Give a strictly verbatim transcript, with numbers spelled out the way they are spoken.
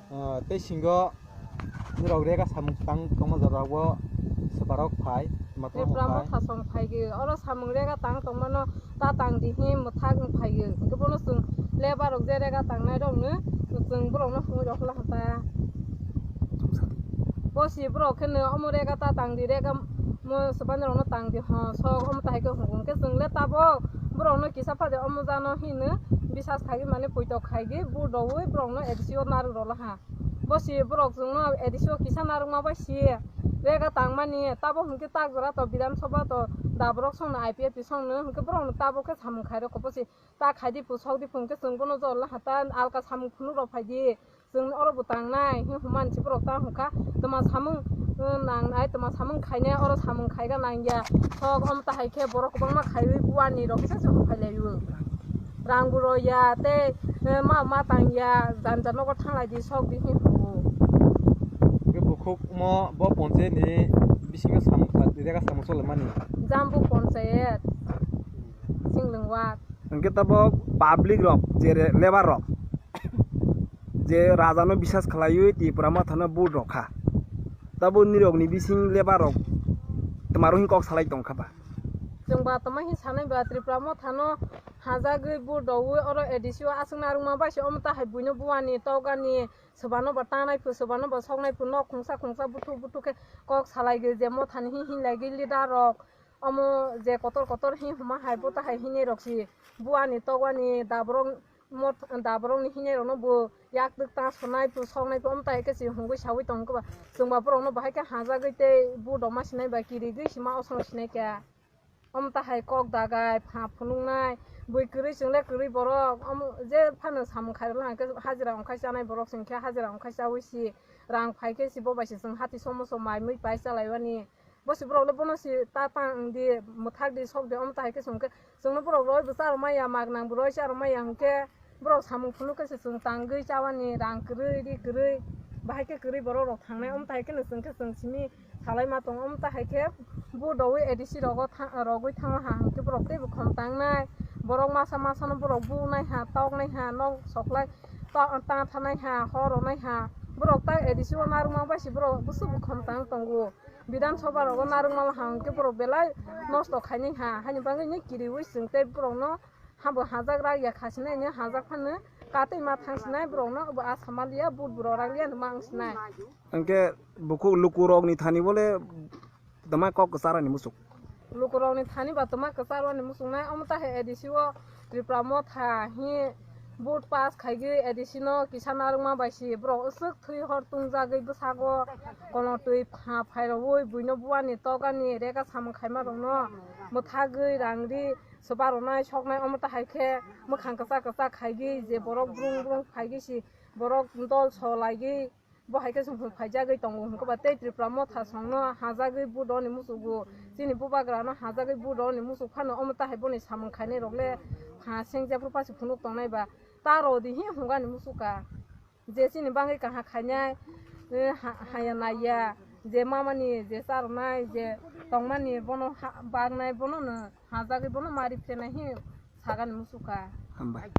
Ah, tei singo nirok rega samung tang tongma jora o swbarok phai, matwrwng Tripura phai. Motha song phai ge, oro samung rega tang tongmano ta tang di hi mwthak wng phai ge. Hwnkhe bono chwng labour rok je rega tangnai rokno chwng borokno hwnwi rw kha ta. Bo si borok khe no omo rega ta tang di, rega mo swbani rokno tang di ho, sok omo ta hai khe hwngo. Hwnkhe chwng le tabok borokno kisa phade omo jano hino bisas khai mani poito khai ge, bu doui borokno A D C o narwk rw la ha. Bo si borok chwngno A D C o kisa narwkma bai si rega tangmani, tabo hwnkhe tak jora to Bidhan Sabha to da borok songno I P F T songno hwnkhe borokno tabo khe samung khairokho bo si ta khaidi pu sokdi pu hwnkhe chwng bono jor la ha ta alka samung phunuk rok phaidi chwng oro bo tangnai hi hwnmani si borok ta hwnkha tma samung, uh, nangnai tma samung khainai oro samung khaiga nangya sok omo ta hai khe borok kwbangma khaiwi buani rok kisa se hwnphai laio. Rang bo rw ya tei, eh, ma, ma tang ya, janja nogo thanglai di, sok di, hwnwi hwngo. Hwnkhe bukhuk mo bo ponchayat ni bisingo samung kha, rega samung choli mani. Jambu ponchayat, Singlwng ward. Hwnkhe tabok public rok, je re-, labour rok, je raja no bisas khlaiwi Tipra Motha no vote rw kha, tabok nirok ni bising labour rok twmaro hin kok salai tong kha ba? Chwng ba tongma hin sanai ba Tripura Motha no hajagwi bu doui oro A D C o aswk narwkma bai se omo ta hai buino buani tokgani swbano ba tanai phu swbano ba soknai phu nok khungsa khungsa buthuk buthuk khe kok salai gwi je Mothani hin hin lai gwi leader rok omo je kotor kotor hin huma hai bo ta hai hinwi rok si buani tokgani daborok Mot-, da borokni hinwi rokno bo yak twk ta sonai, bo soknai, bo omtai khe se hungwi saui tong khe ba. Chwng ba borokno bahai khe hajagwi tei bu doma sinai ba kirigwi sima osong sinai khe. Omta hai kok dagai, pha phunuknai, bui kwrwi chwng le kwrwi borok, omo je phano samung khairokno hwnkhe hajira ongkhai chanai borok chwng khe hajira ongkhai chaui si rang phai khe si bo bai se chwng hati somo som mai mui pai chalaiwani. Bo si borok le bono si ta tang di, mwthak di, sok di, omo ta hai khe chwng khe chwngno borok roi bo charwk maya, mak nang bo roi charwk maya hwnkhe borok samung phunuk khe se chwng tangwi chawani rang kwrwi, ri kwrwi, bahai khe kwrwi borok rok thangnai, omo ta hai kheno chwng khe chwng simi salai ma tongo, omo ta hai khe bu doui A D C rogo tha-, rogwi thango ha hwnkhe borok teibo khom tangnai, borok masa masa no borok bunai ha, toknai ha, nok soklai ta, ta thanai ha, hor ronai ha, borok ta A D C o narwkma bai se borok bwswk bo khom tang tongo. Bidhan Sabha rogo narwkma hwnkhe borok belai nosto khainai ha, haini bagwi ni kiriwi chwng tei borokno habo hajak rak ya khasinai ni hajak phano katwi ma thangsinai borokno bo asama liya but borok rak liya ma wngsinai. Hwnkhe bukhuk lukurokni thani bole tama kok kwcharani muchuk. Lukurokni thani ba tama kwcharwani muchungnai omo ta hai A D C o Tripura Motha hi vote pass khaigwi A D C no kisa narwkma bai si borok aswk thwi hor tungjagwi bwsago kolotwi pha phairogwi buino buani tokgani rega samung khaima rokno mwthagwi rang ri swba rwnai soknai omo ta hai khe mwkhang kwchak kwchak khaigwi je borok brung brung phaigwi si borok dol so laigwi bo hai khe chwng phung phaijagwi tongo hwnkhe ba tei Tripura Motha songno hajagwi vote rwni muchungo chini bubagrano hajagwi vote rwni muchung phano omo ta hai boni samung khainai rok le pha seng jephru pasi phunuk tongnai ba ta rw di hi hwnkani muchung kha. Je chini bagwi kaham khainai, eh, ha-, haya naiya, je mamani, je charwnai, je tongmani, bono ha-, baknai, bono no hajagwi, bono mari phenai hi sagani muchung kha. Hambai.